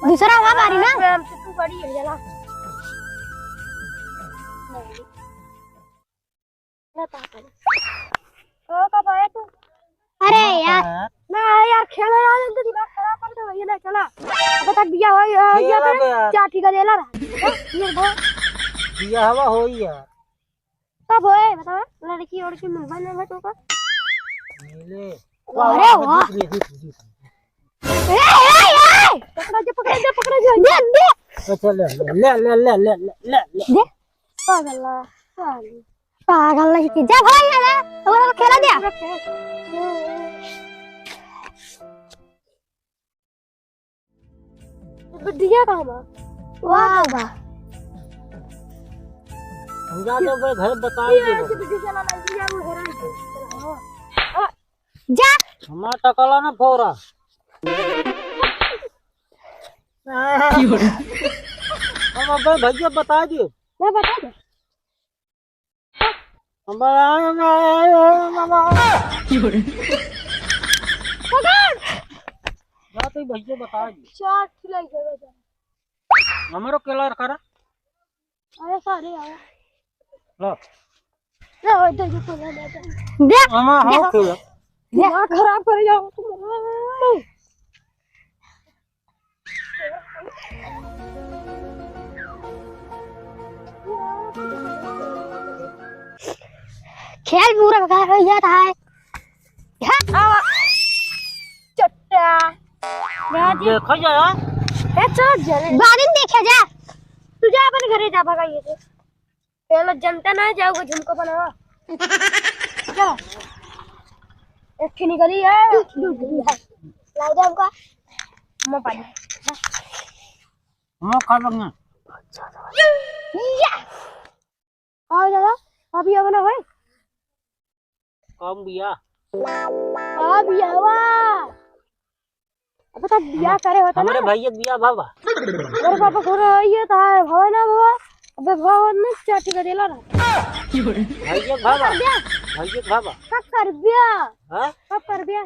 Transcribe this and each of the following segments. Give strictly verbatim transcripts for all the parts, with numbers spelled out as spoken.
दूसरा हुआ बारी ना। हम तो तू बड़ी है, चला। ओ, का भाई तू? अरे यार। ना यार, खेल रहा है तो दिमाग खराब कर दे भैया, ना चला। अब तक बिया हो, हो गया खेला था, बे यार। चार ठिका देला रहा। हाँ, ये दो। बिया हवा होई यार। कब होए, बता? लड़की वड़की मिलबा ना बा तोका। मिले। अरे वाह। देख, देख, देख, देख। ए, ए, ए! पकड़ा जा, पकड़ा जा, पकड़ा जा। दे, दे। अच्छा, ले, ले। दे। पागल, पागल। पागल नहीं की। जा भाई, जा, जा। अब खेला जा। बिटिया कहाँ बा? वाह बा। हम जा तो भाई घर बता ये दे। ऐसे बिटिया चला ना, ये वो हो रहा है। हाँ। जा। हमारा टकला ना फोरा। हम अबे भैया बता दियो। मैं बता दे। बात ही भैया बता दी। चार खिलाई जगह जा। हमरो केला रखा रहा। अरे सारे आओ। लो। ले, ओए, दे, दे, दे, दे। दे। हमारा हाथ दे। खोला। दिमाग खराब कर जाओ तुम। खेल पूरा बेकार हो जाता है। हाँ। चट्टा। देखो जरा। ए, चल जल्दी। बाद में देखे जा। तू जा अपन घरे जा, भगाइए से। ये लोग जनता ना जाओगे झुमको बनावा। चलो। एक ठे निकली है। लाओ दे हमका। मैं पानी। हाँ, खा लेंगे। या। आओ दादा, अभी अब ना होए। कम बिया। आ बियाहवा। अब तक बियाह करे होता हमरे ना। भैया के बियाह भवा। अरे बाबा, कौन है ये तो है, भवा ना भवा। अबे भवा ना, चाची का देला ना। भैया भवा। भैया भवा। का कर बिया? हाँ? का कर बिया?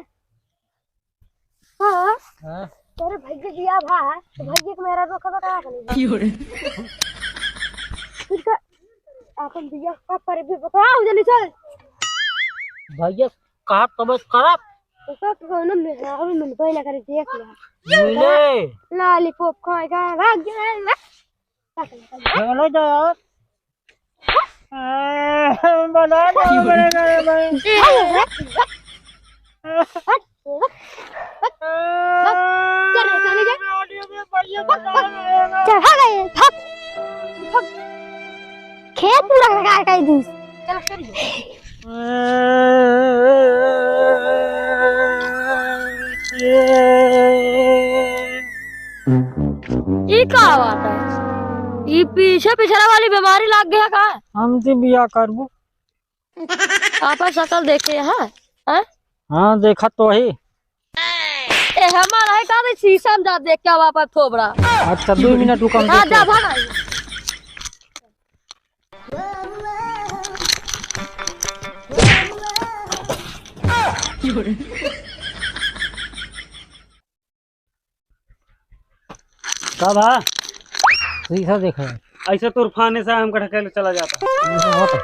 हाँ। हाँ। तेरे भैया बियाह भा, तो भैया के मेरा रोक बता नहीं। फिर का, अपन बियाह का करे भी बताओ जल्दी चल। भैया कहा तबीयत खराब? तो का कौनो मेहरारू मिलबे ना करे, देख ले। मिले। लॉलीपॉप खाएगा, भाग गया। चलो जाओ। ए, बना दो मेरे घर में। चल, चल, चल। चल, भाग, भाग, भाग। खेत पूरा बेकार कर दी। चल, चल। ई का बात है? ई पीछे पिछड़ा वाली बीमारी लाग गया का? हम तो बियाह करबो। आपन शकल देखे है, हैं? हाँ, देखत तो ही। ए, हमार है का रे, शीशा में जा देख के आवा अपन थोबड़ा। अच्छा, दो मिनट रुको, हम हाँ, देखते जा हैं। भाग आई। का भा? शीशा देखा है। ऐसे तूफान से हमका ढकेल चला जाता। ऐसा होता।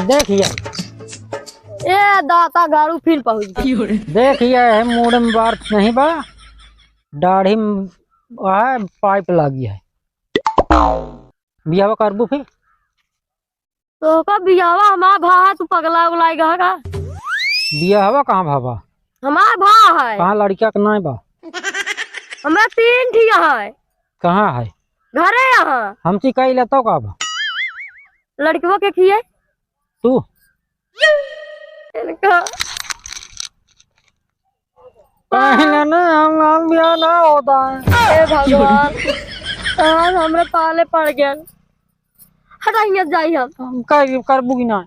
देखिए। ए दाता, गाड़ू फिर पहुँच गया। देखिए, है मूड में बार नहीं बा, दाढ़ी में है, पाइप लागी है। बियाह करबू फिर? तोहका बियाहवा हमार भा है, तू पगला उगला गया का? बियाहवा कहाँ भा बा? हमार भा है। कहाँ लड़किया के नाय बा? हमें तीन ठिया है। कहाँ है? घरे यहाँ। हम चिकाई लेतो का बा? लड़कवा के खिए? तू? इनका पहले ना हम, हम बियाह ना होता है। हे भगवान, आज हमरे पाले पड़ गया। हटा, हियाँ जाई हम। हम कर, करबू की ना?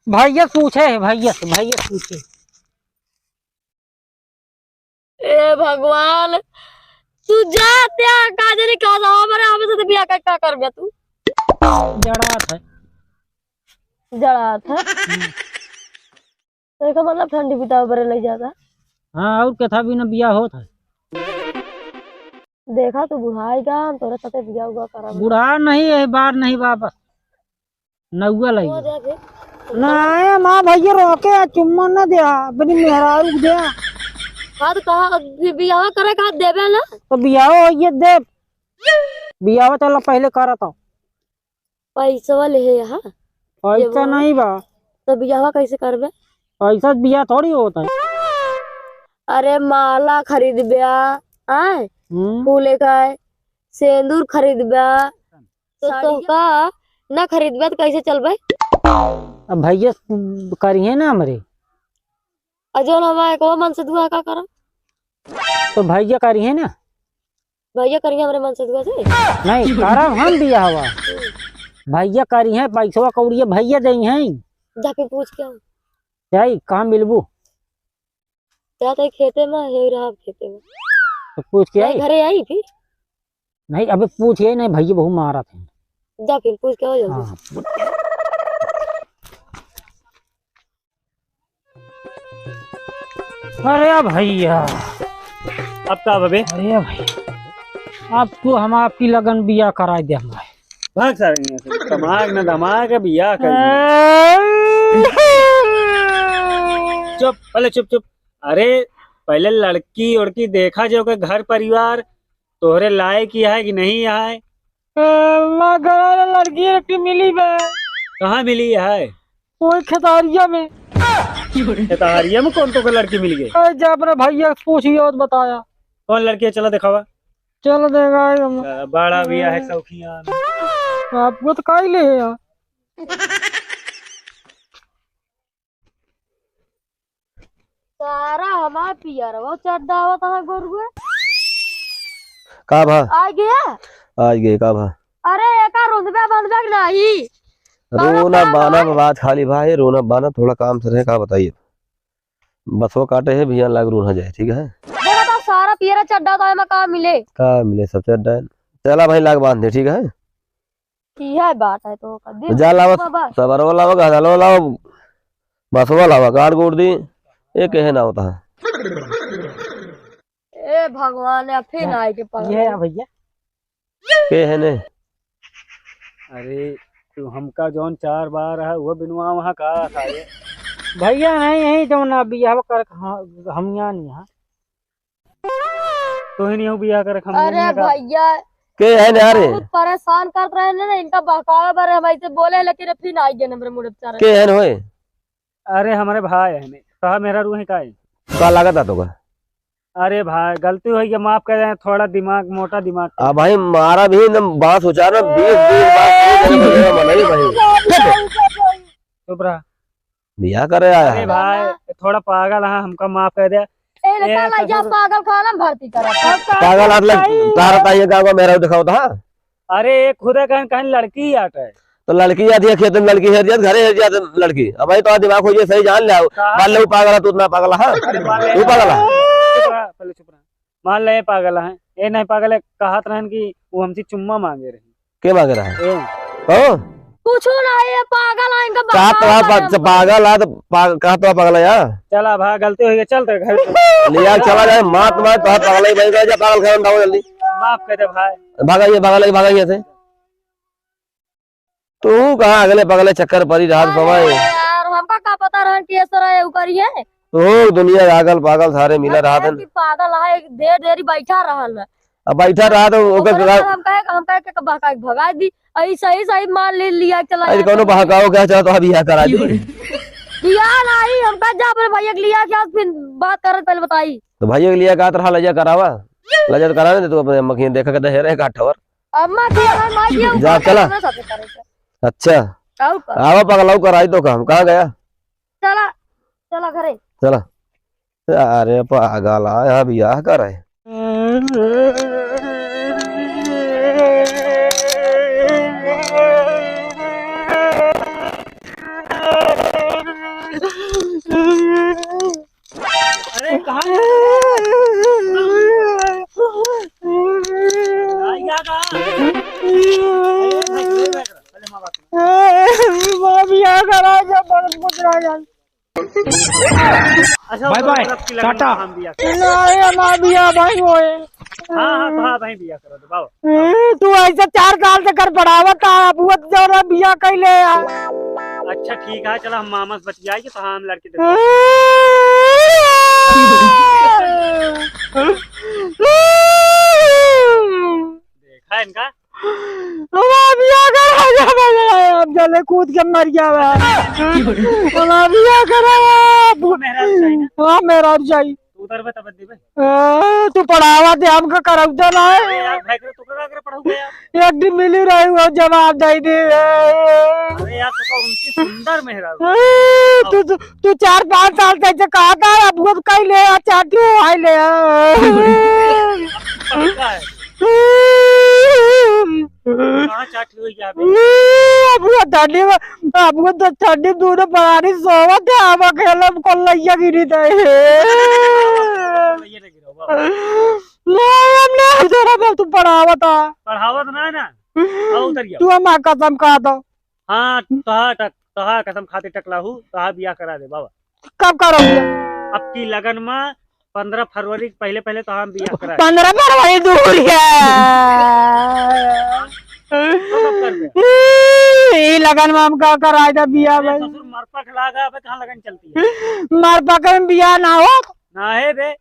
भैया पूछे है, भैया से, भैया पूछे। ए भगवान, तू जा, त्या का जाने का जावा, मरे हमें से तो बियाह का, का करबे तू? जड़ात है। जड़ात है? हम्म। तो एकर मतलब ठंडी बितावे बरे लग जाता। हाँ, और कथा बिना बियाह होत है। देखा तू बुढ़ाई का, हम तोरे साथे बियाह उआह करब। बुढ़ा नहीं, यही बार नहीं वापस। नौवा लई। वो दे दे। ना, माँ भैया रोके, चुम्मा ना दे, अपनी मेहरारू के दे। हाँ, तो कहा, बि-, बियाह करे का देबे ना? तो बियाह होइए दे। बियाह चला पहले करत हो। पैसवा ले है यहाँ। पैसा देबो। नहीं बा। तो बियाह कैसे करबे? ऐसा बियाह थोड़ी होता है। अरे माला खरीदबे, आय? हम्म। फूले का, सेंदूर खरीदबे, तो, तो का ना खरीदबे तो कैसे चलबे? अब भैया करिहे ना हमरे। आ जौन हमारे को मन से दुआ का करब? तो भैया करिहे ना। भैया करिहे हमरे मन से दुआ से? नहीं, करब हम बियाहवा। भैया करिहे, पैसवा कौड़िया भैया देइहे। जा फिर पूछ के आओ। जाई, कहाँ मिलबू? जा तो खेते में, हे रहा खेते में। तो पूछ के जाई आई? घरे आई फिर? नहीं, अबे पूछ के आई, नहीं भैया बहु मारत हैं। जा फिर पूछ के आओ जल्दी। हाँ। अरे भैया। अब का बबे? अरे भैया, अब तू हम आपकी लगन बियाह कराई दे हमारे। भाग सारे यहाँ से। दिमाग ना दिमाग है, बियाह कर। चुप, पहले चुप, चुप। अरे, पहले लड़की उड़की देखा जाए, ओके घर परिवार तोहरे लायक ही है कि नहीं है? ए, माँ, घर वाला लड़की, लड़की मिली बे। कहाँ मिली है? वही खेतहरिया में। खेतहरिया में कौन तोके लड़की मिल गई? ए, जा अपने भैया से पूछिए और बताया। कौन लड़की है? चला दिखावा। चल देगा हम। अ, बड़ा भी है शौकिया। आपको तो काई ले है यार। सारा हमार पियरवा चड्डा आवत है गोरुए। का भा? आ गया? आ गए, का भा? अरे, एका रुंधबे बंधबे के नाही। सारा रोना काम बाना है। में बात खाली भाई, रोना बाना थोड़ा काम से रहे, का बताइए? बसवा काटे है, भैया लाग रूना जाए, ठीक है? देखा तो सारा पियरा चड्डा तो एमा का मिले? का मिले, सब चड्डा है। चला भाई, लाग बांध दे, ठीक है? इहे बात है तो ओकर दिन जा लावा, बाबा। सबरवा लावा, गहदलवा लावा, बसवा लावा, गाड़ गोड़ दी, ये कहे ना होता है। ए भगवान, या फिर ना आए के पकड़। ये है भैया। के है ने? अरे, तू हमका जौन चार बार है, वो बिनवा वहाँ का था ये? भैया नहीं, यही जौन ना बियाह कर, हम, हम यहाँ नहीं है। तोही नहीं हो बियाह करे, हम अरे नहीं का। भैया, के है ना रे? बहुत परेशान करत रहे ना, इनका बहकावे बारे हम ऐसे बोले, लेकिन फिर आई गए हमरे मुड़े बेचारे। के है होए? अरे हमरे भाई है ने, कहा मेरा रूह है का है? का लागत है तो का? अरे भाई, गलती हो गई, माफ कर दे, थोड़ा दिमाग, मोटा दिमाग। आ भाई, मारा भी एकदम बात सोचा ना, बीस, बीस बात नहीं करे, मना ही भाई। चुप रहा। बियाह करे आया अरे है। भाई, थोड़ा पागल है, हमका माफ कर दे। ए, ए, लइका, लइका ससुर। पागल खाना में भर्ती करा। पागल आदमी तारत आई है, गाँव में मेहरारू दिखावत है। अरे, एक खुदे कहन, कहन लड़की आटे। तो लड़की आती है, खेत में लड़की हेर जात, घरे हेर जात लड़की। अब भाई, तो दिमाग हो जाए, सही जान ले आओ। कहाँ? मान लो, पागल है, तू इतना पागल है। अरे, मान ले। तू पागल है। चुप रहा, पहले चुप रहा। मान ले, ये पागल है, ये नहीं पागल है, कहत रहन कि वो हमसे चुम्मा मांगे रही। के मांगे रहा? ए। हाँ? कुछ ना, ये पागल है, इनका कहा तो बता आप दे। पा-, पागल है, तो पाग-, कहा तो आप पागल है यार? चला भाई, गलती हो गई, चल तेरे घर। लिया, चला जाए, मात मार, तो पागल ही बन गया, जा पागल खाना में डालो जल्दी। माफ कर दे भाई। भागा ये, भागा लगे, भागा ये से। तू कहाँ अगले पगले चक्कर परी रात अरे समय? यार, हमका का पता रहन कि ऐसा रहे, उ करिए। तो दुनिया पागल, पागल सारे मिला हम रहा कहे था। कि पागल है, देर देरी बैठा रहल है। अब बैठा रहा तो ओकर ओकरे बाद हम कहे, हम कहे के बहका के भगा दी। अई सही, सही मान ले लिया, चला अरे जाता कौनो है। बहकाओ क्या चाहत हो, अभी यहाँ करा दी। लिया नहीं, हम कहे जा अपने भैया के लिया क्या, फिर बात करत पहले बताई। तो भैया के लिया का तरह ले जा करावा, ले जा तो करावे दे तू अपने अम्मा की देखा के दे रे का ठवर। अम्मा की और माई की जा, ऊपर चला। अपने साथे करे के। अच्छा। का ऊपर? आवा पगलाऊ कराई तो काम, कहाँ गया? चला, चला घरे। चला। अरे पागल, आ यहाँ बियाह करे। अरे, कहाँ है? अरे, भाई, भाई, भाई, पहले माँ बात सुन। ए, माँ बियाह करा जा, बहुत कुछ रह जाए। अच्छा, बाय बाय, टाटा। हम बियाह करा। नहीं, माँ बियाह भाई होए। हाँ, हाँ, तो हाँ, भाई बियाह करा दो, बाबा। ए, तू ऐसे चार साल से कर पढ़ावत आ, अब वो तो जौन बियाह कैले आ। अच्छा, ठीक है, चला हम मामा से बतियाई के तो हाँ, हम लड़के देखा इनका। हमार बियाह करा जा, अब जले कूद के मर गया बा। हमार बियाह करा। मेहरारू चाहिए ना? हाँ, मेहरारू चाहिए। तू उधर बता, बता दे भाई। ए, तू पढ़ावा दे, हमका करौता ना है। अरे यार, भाई, तू का करे पढ़ाऊंगा यार? एक दिन मिली रही हो, जवाब दे दे। अरे यार, तू तो उनकी सुंदर मेहरारू। ए, तू, तू, तू चार पाँच साल से ऐसे कहा था, अब वो कहीं ले आ, चाटी हो, हाय ले आ। पक्का है। कहाँ चाटी हुई क्या अभी? अब वो ठंडी में, अब वो तो ठंडी में दोनों परानी सोवत है, हम अकेले में कौन लैया गिरी दे। लैया नहीं गिरा हुआ। नहीं, हम नहीं, जरा मैं तू पढ़ावत आ। पढ़ावत ना है ना? आओ उधर ही आओ। तू हमार कसम खा दो। हाँ, तोहार टक-, तोहार कसम खातिर टकला हूँ, तोहार बियाह करा दे बाबा। कब करोगे? अब की लगन में पन्द्रह फरवरी के पहले, पहले तोहार बियाह करा दे। पन्द्रह फरवरी दूर है। तो कब कर दे? ई लगन में हमका कराए दे बियाह अरे भाई। ससुर मरपक लागा, अबे कहाँ लगन चलती है? मरपक में बियाह ना हो। ना है बे।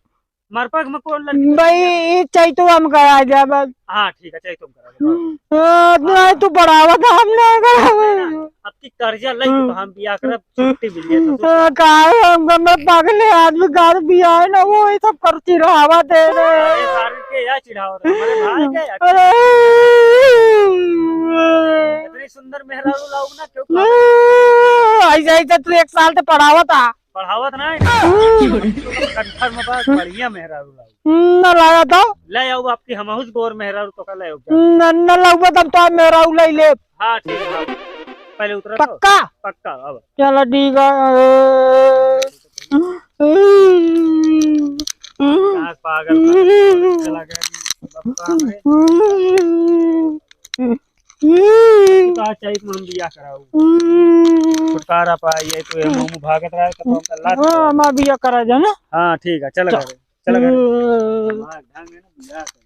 मरपक में कौन लड़की भाई, लड़की है? ई चैतवा में करा दे बस। हाँ, ठीक है, चैतवा में करा दे, बस। हाँ, तू हाँ। नहीं, तू बढ़ावा था, हम ना करावे। ना, अब की कर्जा लई के तो हम बियाह करब, छुट्टी मिली है तो तू हाँ, काहे हम गमे पागले आदमी घर बियाह है ना, वो ये सब करती रहावा दे रे। अरे, सारे के या चिढ़ाओ रे, हमारे भाई के या अरे। इतनी सुंदर मेहरारू लाऊ ना, क्यों ऐसे, ऐसे तू एक साल से पढ़ावा था। पढ़ावत ना है। कंठर में बा, बढ़िया मेहरारू लाऊ। न लाया था। ले आओ आपकी हमहुस गोर मेहरारू तो का ले आओ। न, न लाऊबा तब तो आप मेहरारू ले ले। हाँ, ठीक है, हाँ। पहले उतरा तो। पक्का? पक्का, अब। चलो ठीक है। कहाँ पागल, पागल चला गया। तो आज चाहिए तुम हम बियाह कराओ। छुटकारा पाई है तो ये मुंह भागत रहा है तो हम लात हाँ, हमार बियाह करा जाना। हाँ, ठीक है, चल चल। घर, चल घर। हमारा ढंग है ना, बियाह कर।